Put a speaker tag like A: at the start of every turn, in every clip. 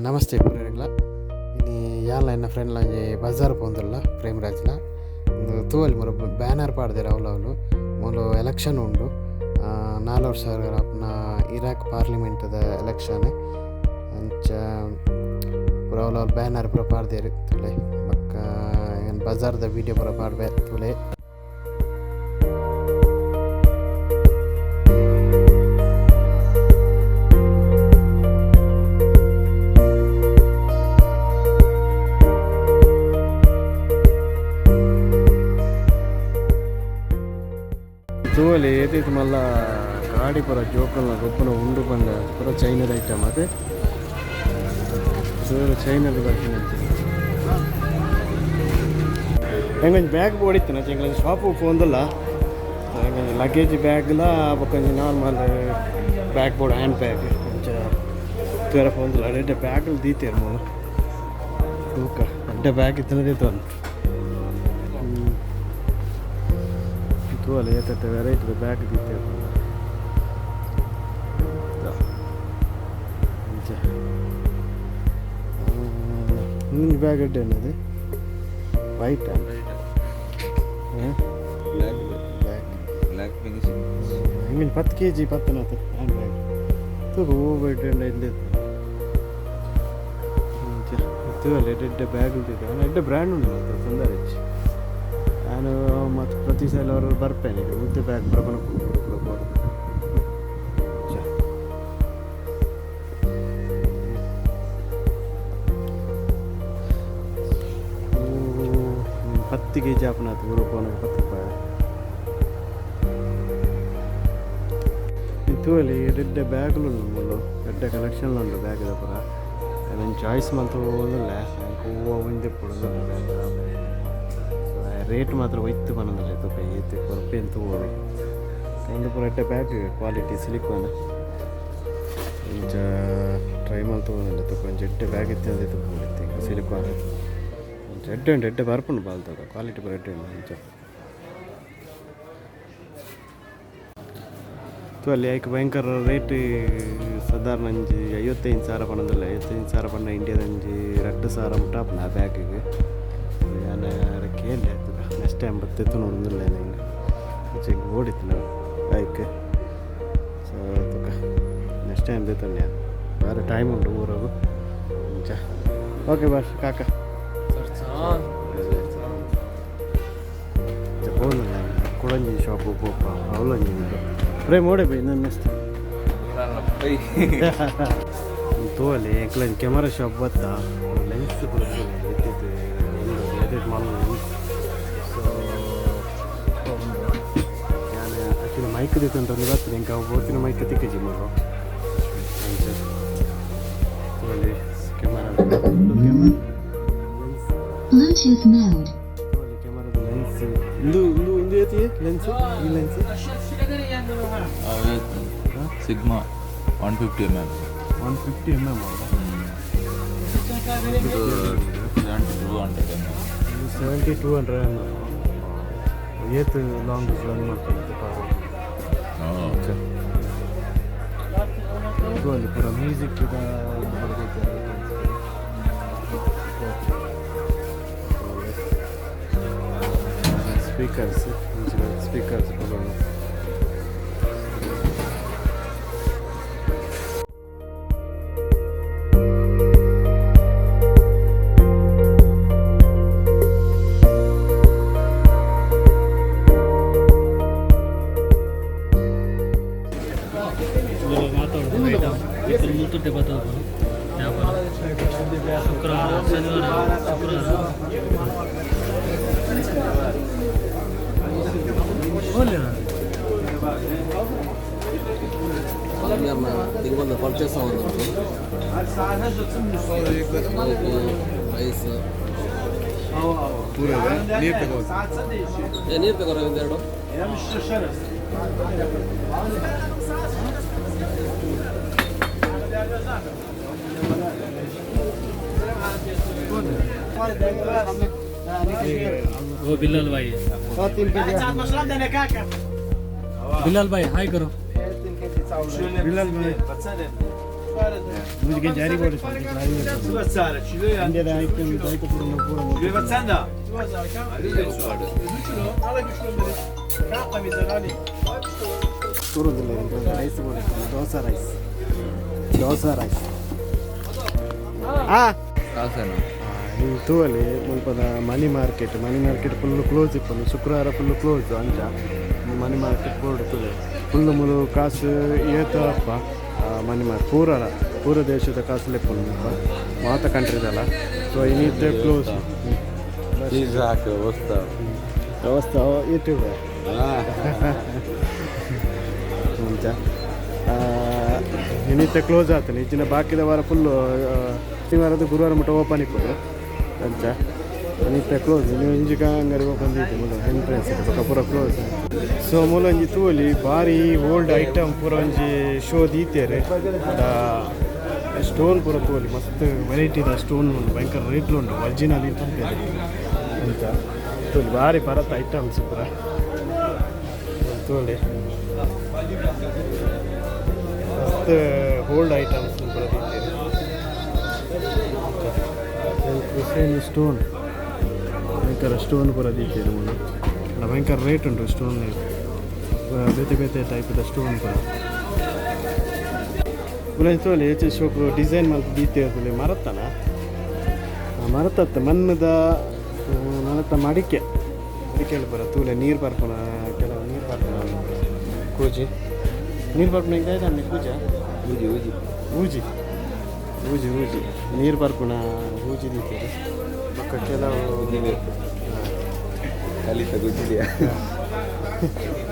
A: ನಮಸ್ತೆ ಪೂರೆಗ್ಲ. ಇನಿ ಯಾನ್ಲ ಎನ್ನ ಫ್ರೆಂಡ್ಲ ಒಂಜಿ ಬಜಾರ್ ಪೋವೊಂದುಲ್ಲ ಪ್ರೇಮರಾಜ್ಲ. ಉಂದು ತೂವೊಲಿ ಮೂಲು ಬ್ಯಾನರ್ ಪಾಡ್ದೆರ್ ಅವ್ಲವ್ಲು. ಮೂಲು ಎಲೆಕ್ಷನ್ ಉಂಡು. 4 ವರ್ಷ ಆಪುನ ಇರಾಕ್ ಪಾರ್ಲಿಮೆಂಟ್ ದ ಎಲೆಕ್ಷನ್. ಅಂಚ ಪೂರ ಅವ್ಲವ್ಲು ಬ್ಯಾನರ್ ಪೂರ ಪಾಡ್ದೆರ್ ತೂಲೆ. ಬೊಕ್ಕ ಯಾನ್ ಬಜಾರ್ದ ವಿಡಿಯೋ ಪೂರ ಪಾಡ್ವೆ ತೂಲೆ. ತೂವೊಲಿ ಏತೇತ್ ಮಲ್ಲ ಗಾಡಿ ಪೂರ ಜೋಕುಲ್ನ ಗೊಬ್ಬುನ ಉಂಡು ಪಂಡ ಪೂರ ಚೈನದ ಐಟಮ್ ಅತೆ ಪೂರ ಚೈನದ ಬರ್ಪಿನಂಚ. ಎಂಕೊಂಜಿ ಬ್ಯಾಗ್ ಬೋಡಿತ್ತಿನ ಎಂಕ್ಲೊಂಜಿ ಶಾಪ್ ಪೋವೊಂದುಲ್ಲ. ಎಂಕೊಂಜಿ ಲಗೇಜ್ ಬ್ಯಾಗ್ಲ ಬೊಕೊಂಜಿ ನಾರ್ಮಲ್ ಬ್ಯಾಗ್ ಬೋಡು ಹ್ಯಾಂಡ್ ಬ್ಯಾಗ್ ಅಂಚ ತೂಯರ ಪೋವೊಂದುಲ್ಲ. ಎಡ್ಡೆ ಬ್ಯಾಗ್ಲು ದೀತೆರ್ ಮೂಲು ತೂಕ ಎಡ್ಡೆ ಬ್ಯಾಗ್ ಇತ್ತಿನ ದೆತೊನ್. ತೂವೊಲಿ ಏತೆತ್ತ ವೆರೈಟಿದ ಬ್ಯಾಗ್ ದೀತೆರ್ ಅಂಚ. ಉಂದೊಂಜಿ ಬ್ಯಾಗ್ ಎಡ್ಡೆ ಉಂಡು white.
B: Black.
A: Black.
B: Black finishing.
A: ಇಂಗೊಂಜಿ 10 KG ಪತ್ತುನತೆ hand bag. ತೂಕ ಒವು ಎಡ್ಡೆ ಉಂಡು ಇಂದೆ ಅಂಚ. ತೂವೊಲಿ ಎಡ್ಡೆ ಎಡ್ಡೆ ಬ್ಯಾಗ್ ದೀತೆರ್. ಆಂಡ ಎಡ್ಡೆ ಬ್ರ್ಯಾಂಡ್ ಉಂಡು ಮಾತ್ರ ತೊಂದರೆ ಇಜ್ಜಿ. ಯಾನ್ ಮಸ್ತ್ ಪ್ರತಿ ಸಲ ಅವ್ರು ಬರ್ಪೇನೆ ಉಂತೆ ಬ್ಯಾಗ್ ಪೂರ ಕೊನೊಪುಂಡು ಪೂರ ಬೋಡು. 10 ಕೆಜಿ ಆಪುನಾತ್ ಊರು ಪೋನಗ 10 ರೂಪಾಯಿ. ತೂವೊಲಿ ಎಡ್ಡೆ ಬ್ಯಾಗ್ಲು ಉಂಡು ಮೂಲು. ಎಡ್ಡೆ ಕಲೆಕ್ಷನ್ ಉಂಡು ಬ್ಯಾಗ್ದ ಪೂರ. ಯಾನ್ ಚಾಯ್ಸ್ ಮಲ್ತ್ ಪೋವೊಂದುಲ್ಲೆ. ಎಂಕ್ ಒವ್ವು ಒಂಜಿ ಇಪ್ಪೊಡು ಬ್ಯಾಗ್. ರೇಟ್ ಮಾತ್ರ ಒಯ್ತು ಪನೊಂದುಲ್ಲೆ ತೂಕ ಏತ್ ಕೊರ್ಪೆನ್ ತೂವೊಡು. ಉಂದು ಪೂರ ಎಡ್ಡೆ ಬ್ಯಾಗ್ ಕ್ವಾಲಿಟಿ ಸಿಲಿಕಾನ್. ಇಂಚ ಟ್ರೈ ಮಲ್ತ್ ತೂವೊಂದುಲ್ಲೆ ತೂಕ ಒಂಜಿ ಎಡ್ಡೆ ಬ್ಯಾಗ್ ಇತ್ತಿನ ತೂವೊಂದಿತ್ತೆ ಸಿಲಿಕಾನ್. ಇಂಚ ಎಡ್ಡೆ ಉಂಡು ಎಡ್ಡೆ ಬರ್ಪುಂಡು ಬಾಲ್ ತೂಕ ಕ್ವಾಲಿಟಿ ಪೂರ ಎಡ್ಡೆ ಉಂಡು ಇಂಚ. ತೂವೊಲಿ ಐಕ್ ಭಯಂಕರ ರೇಟ್ ಸಾಧಾರಣ ಒಂಜಿ 55,000 ಪನೊಂದುಲ್ಲೆ. 55,000 ಪಂಡ ಇಂಡಿಯಾದ ಒಂಜಿ 2,000 ಮುಟ್ಟ ಆಪುಂಡು ಆ ಬ್ಯಾಗಿಗ್. ಯಾನ್ ಕೇಂಡೆ ತೂಕ ನೆಕ್ಸ್ಟ್ ಟೈಮ್ ಬತ್ತೆ ತೂನೊಡುಂದುಲ್ಲೆ ಎಂಕ್. ಅಂಚ ಎಂಕ್ ಬೋಡಿತ್ತಿನ ಐಕ್. ಸೊ ತೂಕ ನೆಕ್ಸ್ಟ್ ಟೈಮ್ ದೆತೊನ್ನೆ ಯಾನ್. ಬಾರಿ ಟೈಮ್ ಉಂಡು ಊರಗು ಅಂಚ. ಓಕೆ ಬಾಸ್ ಕಾಕ. ಅಂಚ ಪೋವೊಂದುಲ್ಲೆ ಕುಡೊಂಜಿ ಶಾಪ್ ಪೋಪ ಅವ್ಲೊಂಜಿ ಉಂಡು. ಪ್ರೇಮ್ ಓಡೆ ಬೈ ನೆಕ್ಸ್ಟ್. ತೂವೊಲಿ ಎಂಕ್ಲೊಂಜಿ ಕ್ಯಾಮರಾ ಶಾಪ್ ಬತ್ತ ಲೆನ್ಸ್ ಪೂರ ತೂಲೆ ಏತೇತ್ ಉಂಡು ಏತೇತ್ ಮಲ್ಲ ಲೆನ್ಸ್. ಸೊ ಯಾನ್ ಆಕ್ಚುಲಿ ಮೈಕ್ ದೆತೊಂದು ಬರ್ತದೆ ಎಂಕ್ ಅವು ಪೋತಿನ ಮೈಕ್ ತಿಕ್ಕುಜಿ ಮೂಲು. ಅಂಚ ತೂವೊಲಿ ಕ್ಯಾಮರಾ lens.
C: Bluetooth mode.
A: ತೂವೊಲಿ ಕ್ಯಾಮರಾದ ಲೆನ್ಸ್. ಇಂದು ಇಂದು ಇಂದು ಏತಿ ಲೆನ್ಸ್ ಈ lens?
B: Sigma 150 mm.
A: 150 mm ಅಲ್ಲ?
B: 7200 mm.
A: 7200 mm. ಏತ್ ಲಾಂಗ್ ರನ್ ಮಾಡ್ತದೆ?
B: Oh.
A: ತೂವೊಲಿ ಪೂರ ಮ್ಯೂಸಿಕ್ ಪೂರ ದೀತೆರ್. ಸ್ಪೀಕರ್ಸ್ ಸ್ಪೀಕರ್ಸ್ ಪೂರ ಉಂಡು.
D: ಮುತ್ತುಟ್ಟೆ ಬರ್ತದೆ ವ್ಯಾಪಾರ. ಶುಕ್ರವಾರ, ಶನಿವಾರ, ಶುಕ್ರವಾರ.
E: ತಿಂಗೊಂದು ಪರ್ಚೇಸ್ ಉಂಟು, ಸೋಪು, ರೈಸ್. ಏ ನೀರು ತಗೋರ ಒಂದೆರಡು.
D: वो बिलाल भाई है। बिलाल भाई, हाय करो।
A: बिलाल भाई. ಮುಜಿಗೆ ಜಾರಿ ಬೋಡು ಇಂಡಿಯಾದ ಐಟಮ್ ಐತ ಪೂರ ಪೂರ. ತೂರುದಿಲ್ಲ. ರೈಸ್ ಬೋಡು, ದೋಸೆ ರೈಸ್, ದೋಸೆ ರೈಸ್. ಆ
B: ಕಾಸೇನ?
A: ತೂವಲಿ, ಮುಲ್ಪದ money market. Money market full close ಇಪ್ಪುಂಡು. ಶುಕ್ರವಾರ ಫುಲ್ ಕ್ಲೋಸ್. ಅಂಚ ಮನಿ ಮಾರ್ಕೆಟ್ ಬೋರ್ಡ್ ತೂಲೆ. ಫುಲ್ ಮುಲು ಕಾಸು ಏತಪ್ಪ ಮನಿ ಮಾರ್ಕೆಟ್ ಪೂರ ಪೂರ ದೇಶದ ಕಾಸು ಇಪ್ಪುಂಡು ಮುಲ್ಪ, ಮಾತ ಕಂಟ್ರಿದಲ್ಲ. ಸೊ ಇನ್ನಿತ್ತೆ ಕ್ಲೋಸ್.
B: ಸಾಕು ವಸ್ತು.
A: ವ್ಯವಸ್ಥೆ ಯೂಟ್ಯೂಬ್ ಅಂಚ ಇನ್ನಿತ್ತೆ ಕ್ಲೋಸ್ ಆತನೆ. ಇಜ್ಜಿನ ಬಾಕಿದ ವಾರ ಫುಲ್ಲು, ಶನಿವಾರದ ಗುರುವಾರ ಮುಟ್ಟ ಓಪನ್ ಇಪ್ಪುಂಡು. ಅಂಚ ಇನಿತ್ತೆ ಕ್ಲೋಸ್. ನೀವು ಇಂಜಿಕ ಅಂಗಡಿ ಓಪನ್ ದೀತು ಮೂಲ ಎಂಟ್ರೆನ್ಸ್, ಬೊಕ ಪೂರ ಕ್ಲೋಸ್. ಸೊ ಮೂಲೊಂಜಿ ತೂವೊಲಿ, ಬಾರಿ ಓಲ್ಡ್ ಐಟಮ್ ಪೂರ ಒಂಜಿ ಶೋ ದೀತೆರ್. ಸ್ಟೋನ್ ಪೂರ ತೂವೊಲಿ, ಮಸ್ತ್ ವೆರೈಟಿದ ಸ್ಟೋನ್ ಉಂಡು. ಭಯಂಕರ ರೇಟ್ಲು ಉಂಡು, ಒರಿಜಿನಲ್ ಪನ್ಪೆರ್. ಅಂಚ ತೂವೊಲಿ, ಬಾರಿ ಪರತ ಐಟಮ್ಸ್ ಪೂರ ತೂವೊಲಿ. ಮಸ್ತ್ ಓಲ್ಡ್ ಐಟಮ್ಸ್ ಪೂರ ದೀತೆರ್. ಸೇಮ್ ಸ್ಟೋನ್, ಭಯಂಕರ ಸ್ಟೋನ್ ಪೂರ ದೀತೆರ್ ಮೂಲು. ಭಯಂಕರ ರೇಟ್ ಉಂಟು ಸ್ಟೋನ್. ಬೇತೆ ಬೇತೆ ಟೈಪ್ದ ಸ್ಟೋನ್ ಪೂರ ಉಲೈನ್ ತೋಲಿ. ಹೆಚ್ಚು ಶೋಕು ಡಿಸೈನ್ ಮಲ್ತ್ ದೀತೆರ್ ತೂಲೆ. ಮರತ್ತನ ಮರತತ್ತ ಮಣ್ಣದ ಮರತ್ತ ಮಡಿಕೆ ಮಡಿಕೆ ಪೂರ ತೂಲೆ. ನೀರು ಬರ್ಪುನ, ಕೆಲವು ನೀರು ಬರ್ಪುನ ಕೂಜಿ. ನೀರು ಬರ್ಪುನ ಈಗ ಕೂಜ.
B: ಊಜಿ ಊಜಿ.
A: ಊಜಿ ಊಜಿ ಊಜಿ, ನೀರು ಬರ್ಪುನ ಊಜಿ ದೀತೆರ್. ಬೊಕ್ಕ ಕೆಲವು
B: ಕಲಿತ ಗುಜ್ಜಿದೆಯಾ?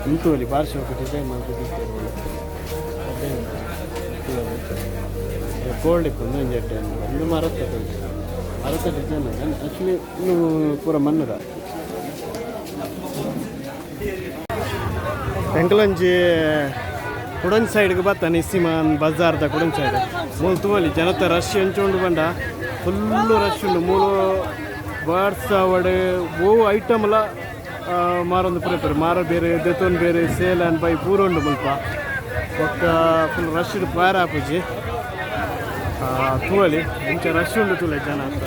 A: ಇಂತೋಲಿ, ಬಾರಿ ಶೋಕು ಡಿಸೈನ್ ಮಲ್ತ್ ದೀತೆರ್. ಕೋಲ್ಡ್ ಇಪ್ಪುಂಡು ಒಂಜಿ ಎಡ್ಡೆ. ಉಂದು ಮರತ್ತ ಮರತ್ತ ಡಿಸೈನ್. ಆ್ಯಕ್ಚುಲಿ ಇನ್ನು ಪೂರ ಮಣ್ಣದ. ಎಂಕಲೊಂಜಿ ಕುಡಂಜ್ ಸೈಡ್ಗೆ ಬತ್ತಾನೆ, ಇಸ್ಸಿಮಾನ್ ಬಜಾರ್ದ ಕುಡಂಜ್ ಸೈಡ್. ಮೂಲು ತೂವೊಲಿ, ಜನತ ರಶ್ ಎಂಚ ಉಂಡು ಪಂಡ ಫುಲ್ಲು ರಶ್ ಉಂಡು ಮೂಲು. ಬರ್ಡ್ಸ್ ಆವಡ್, ಓ ಐಟಮ್ಲ ಮಾರೊಂದು ಪೂರ ಮಾರ ಬೇರೆ, ದೆತೊನ್ ಬೇರೆ, ಸೇಲ್ ಆ್ಯಂಡ್ ಬೈ ಪೂರ ಉಂಡು ಮುಲ್ಪ. ಬೊಕ್ಕ ಫುಲ್ ರಶ್ ಪಾರ ಆಪುಜಿ. ತೂವೊಲಿ, ಇಂಚ ರಶ್ ಉಂಡು ತೂಲೆ ಜನ ಅಂತ.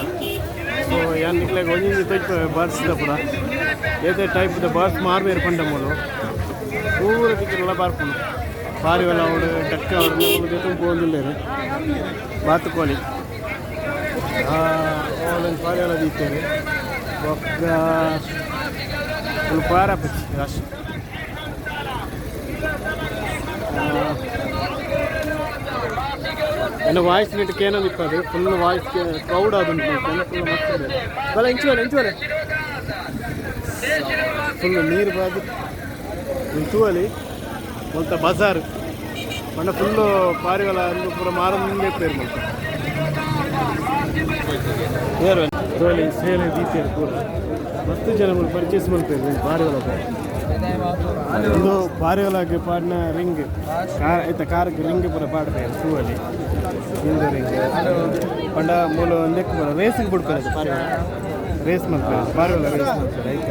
A: ಸೊ ಯಾನ್ ನಿಕ್ಲೆಗ್ ಒಂಜೊಂಜಿ ತೋಜ್ಪೆ. ಬರ್ಡ್ಸ್ದ ಪೂರ ಏತೆ ಟೈಪ್ದ ಬರ್ಡ್ಸ್ ಮಾರ್ಬೇರ್ ಪಂಡ ಮೂಲು ಪೂರ ದಿಕ್ಕುಲ ಬರ್ಪುಂಡು. ಪಾರಿವಾಳ ಆವಡ್, ಡಕ್ ಆವಡ್, ಮೂಲು ದೆತೊಂದು ಪೋವೊಂದುಲ್ಲೆರ್. ಬಾತುಕೋಳಿ, ಅವ್ಲೊಂಜಿ ಪಾರಿವಾಳ ದೀತೆರ್. ಬೊಕ್ಕ ಫುಲ್ ಪಾರ ಆಪುಜಿ ರಶ್. ಎನ್ನ ವಾಯ್ಸ್ ನೆಟ್ ಕೇನೊಂದು ಇಪ್ಪದು. ಫುಲ್ ವಾಯ್ಸ್ ಕ್ರೌಡ್ ಆದುಂಟು. ಫುಲ್ ಮಸ್ತ್. ಬಲ ಇಂಚು ಬಲೆ, ಇಂಚು ಬಲೆ. ಫುಲ್ ನೀರು ಬಾದು ತೂವಲಿ. ಮುಲ್ತ ಬಜಾರ್ ಪಂಡ ಫುಲ್ಲು ಪಾರಿವಾಳ ಅಂದು ಪೂರ ಮಾರೊಂದೇ ಪೇರು ಮುಲ್ಪ. ತೂವಲಿ, ಸೇಲ್ ದೀತೆರ್ ಪೂರ. ಮಸ್ತ್ ಜನ ಮುಲ್ಪ ಪರ್ಚೇಸ್ ಮಲ್ಪೆರ್ ಪಾರಿವಾಳ. ಉಂದು ಪಾರಿವಾಳಗ್ ಪಾಡಿನ ರಿಂಗ್. ಕಾರ್ ಐತ ಕಾರ್ಗ್ ರಿಂಗ್ ಪೂರ ಪಾಡ್ಪೆರ್ ತೂವಲಿ. ಇಂದು ರಿಂಗ್ ಪಂಡ ಮೂಲು ಒಂದೆಕ್ ಪೂರ ರೇಸಿಗೆ ಬುಡ್ಪೆರ್. ಪಾರಿವಾಳ ರೇಸ್ ಮಲ್ಪೆರ್, ಪಾರಿವಾಳ ರೇಸ್ ಮಲ್ಪೆರ್ ಐಕ.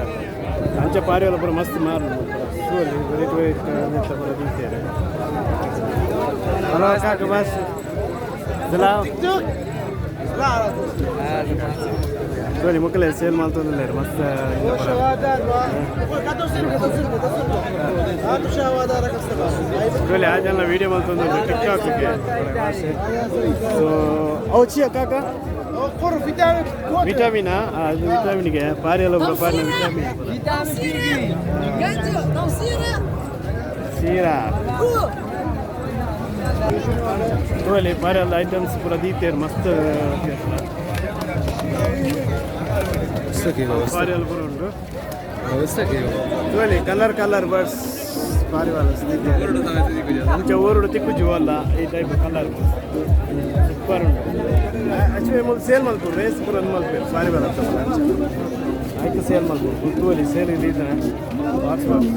A: ಅಂಚ ಪಾರಿವಾಳ ಪೂರ ಮಸ್ತ್ ಮಾರುಂಡು ಪೂರ. ತೂವಲಿ, ವೆರೈಟಿ ವೆರೈಟಿ ಪೂರ ದೀತೆರ್. ಹಲೋ ಕಾಕ, ಬಸ್ ಸಲಾಮ್. ತೂವಲಿ, ಮೊಕಲೆ ಸೇಲ್ ಮಲ್ತೊಂದುಲ್ಲೆರ್ ಮಸ್ತ್ ಇಂದ ಪೂರ. ತೂವಲಿ, ಆ ಜನ ವಿಡಿಯೋ ಮಲ್ತೊಂದುಲ್ಲೆರ್ ಟಿಕ್ ಟಾಕ್ಗೆ. ಸೊ ಅವು ಚಿಯ ಕಾಕ ವಿಟಮಿನ್, ಅದು ವಿಟಮಿನ್ಗೆ ಪಾರಿವಾಳ ಪೂರ ಪಾಡಿನ ವಿಟಮಿನ್ ಪೂರ. ಸೀರಾ ತೂವಲಿ, ಪಾರಿವಾಳ ಐಟಮ್ಸ್ ಪೂರ ದೀತೆರ್ ಮಸ್ತ್. ಪಾರಿವಾಳ ಪೂರ ಉಂಟು ತೂವಲಿ. ಕಲರ್ ಕಲರ್ ಬರ್ಡ್ಸ್ ಪಾರಿವಾಳ ದೀತೆರ್. ಅಂಚ ಊರುಡು ತಿಕ್ಕುಜು ಅಲ್ಲ ಈ ಟೈಪ್ ಕಲರ್. ಸೂಪರ್ ಉಂಟು. ಆಕ್ಚುಲಿ ಮೂಲು ಸೇಲ್ ಮಲ್ಪುರು, ರೇಸ್ ಪೂರ ಮಲ್ಪೆರ್ ಪಾರಿವಾಳ ಅಂತ. ಅಂಚ ಆಯ್ತು, ಸೇಲ್ ಮಲ್ಪುರು. ತೂವಲಿ, ಸೇಲ್ ದೀತನೆ ಬಾಕ್ಸ್ ಬಾಕ್ಸ್.